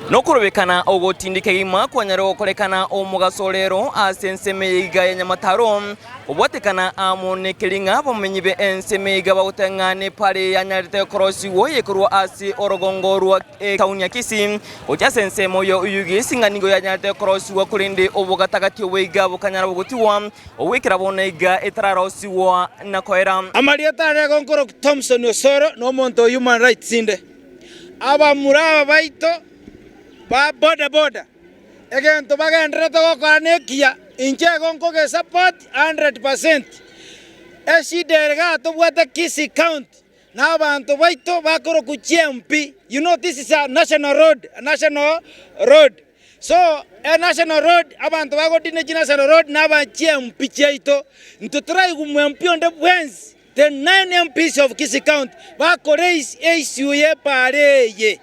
Nokorobekana ogotindika kegima kwanyare gokorekana omogaso rero ase ensemo eye iga ya Nyamataro, kobwatekana amo nekeri ng'a abamenyi be ensemo eye iga bagoteba ng'a nepare yanyarete korosigwa eyekorwa ase orogongo rwa etauni ya Kisii gochia ase ensemo ya Oyugis ng'a nigo yanyarete korosigwa korende obogatagati obo iga bokanyara bogotigwa ogoikera bono iga etararosigwa na koera. Amarieta ane nigo nkorokwa Thompson Osoro, na omonto o Human Rights inde. Abamura aba baito ba boda boda, egento bagendererete gokora nekiya, inche igo nkogesupport hundred percent. Eshida ere igaa tobwate Kisii County, na abanto baito bakorokwa chiMP, you know this is a national road, a national road. So e national road, abanto bagodina chinational road na aba chiMP chiaito, intwe toraigwe omoMP onde bwensi, the nine MPs of Kisii County bakoraise issue ye epaara eye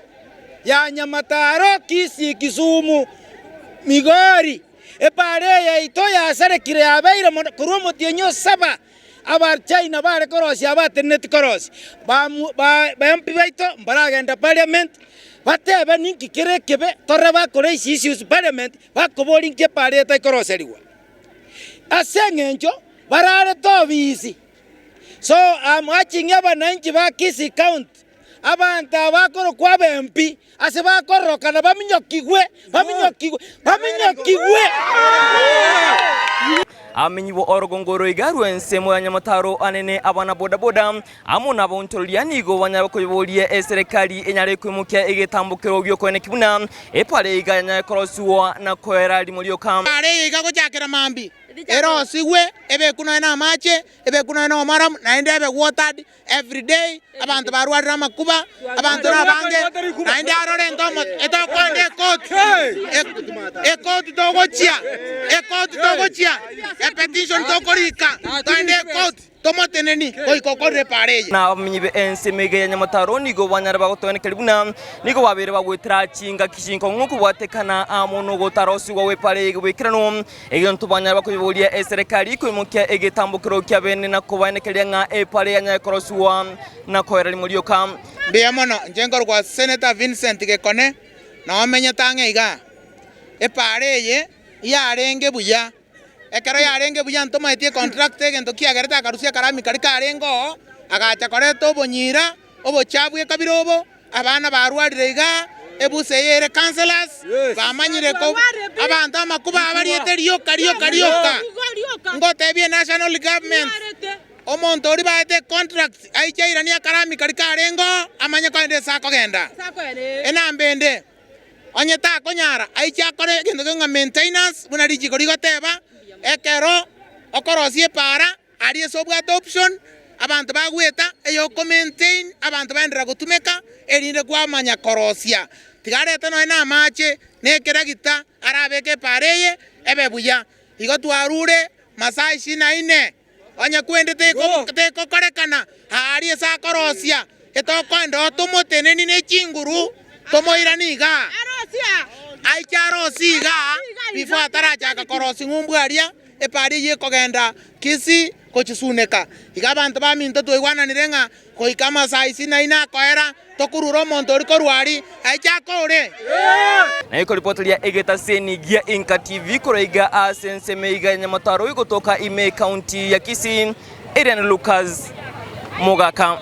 ya Nyamataro, Kisii, Kisumu, Migori. Epaara eye yaito yasarekire yabeire mono korwa omotienyi o saba Abachina bare korosia abateneneti korosia, ba MP baito mbaragenda parliament batebe ninki kere ekebe tore bakore issues parliament bakoboria inki epara eye tekoroserigwa. Ase eng'encho bararete obisi. So am urging abananchi ba Kisii county abanto aba bakorokwa aba MP ase bakororokana baminyokigwe, baminyokigwe, baminyokigwe! Abamenyi b'orogongo oro iga rw'ensemo ya Nyamataro anene abana bodaboda amo nabaonchoreria nigo banyare koyeboria eserekari enyare koimokia egetambokero gi'okoeneki buna epara iga yanyare korosigwa na koera rimo rioka. Epara eye iga gochakera mambia erosigwe, ebekwe nonya namache, ebekwe nonya nomoramu, naende ebe watered everyday, abanto barwarire amakuba, abanto nabange, naende arore ntomo etokoenda ekoti, ekoti togochia, ekoti togochia, epetition tokorika, toende ekoti, tomoteneni goika okorire epaara eye. Na abamenyi b'ense emeiga ya Nyamataro nigo banyare bagotoenekeria buna nigo babeire bagwetera chingaki chinkong'u kobwatekana amo nogotarosigwa gw'epaara eye goikeranu. Egento banyare bakoyeboria eserekari koimokia egetambokero kia bene na kobaenekeria ng'a epara yanyare korosigwa na koera rimo rioka. Mbuya mono, inche nkorokwa Senator Vincent Gekone, nao menyete ang'e igaa. Epaara eye yarenge buya, ekero yarenge buya ntomaeti econtractor egento kiagerete akarusia akarami karia karenge oo, agacha koreta obonyira, obochafu ekabira obo, Abana barwarire igaa, ebusa eye ere councillors, bamanyire ko abanto amakuba abariete rioka rioka rioka. Ngotebie national government, omonto oria baete econtract aiche airanie akarami karia karenge oo, amanye kogenda ase akogenda. Enamba ende, onye takonyara, aiche akore egento kegima ng'a maintenance buna richiko rigoteba, ekero okorosia epaara. Aria ase obwate option, abanto bagweta eyoko maintain, abanto baenderera gotumeka, erinde kwamanya korosia. Tiga arete nonya na amache, na ekeragita, arabeke epaara eye, ebe buya. Igo twarure masaa ishirini na ine, onye kwende teko tekokorekana, aaria ase akorosia, etokoenda oo tomoteneni ne chinguru, tomoiranie igaa. Aiche arosie igaa, before atarachaka korosia ng'umbu aria. Epaara eyio ekogenda Kisii gochisuneka. Iga abanto baminto twaigwananire ng'a goika amasaa isini na ine akoera, tokurure omonto oria korwa aria, aiche akoore. Na ekoripoteria egetaseni gia Inka TV korwa iga ase ensemo iga ya Nyamataro igotoka ime ekaunti ya Kisii, Eriane Lucas Mogaka.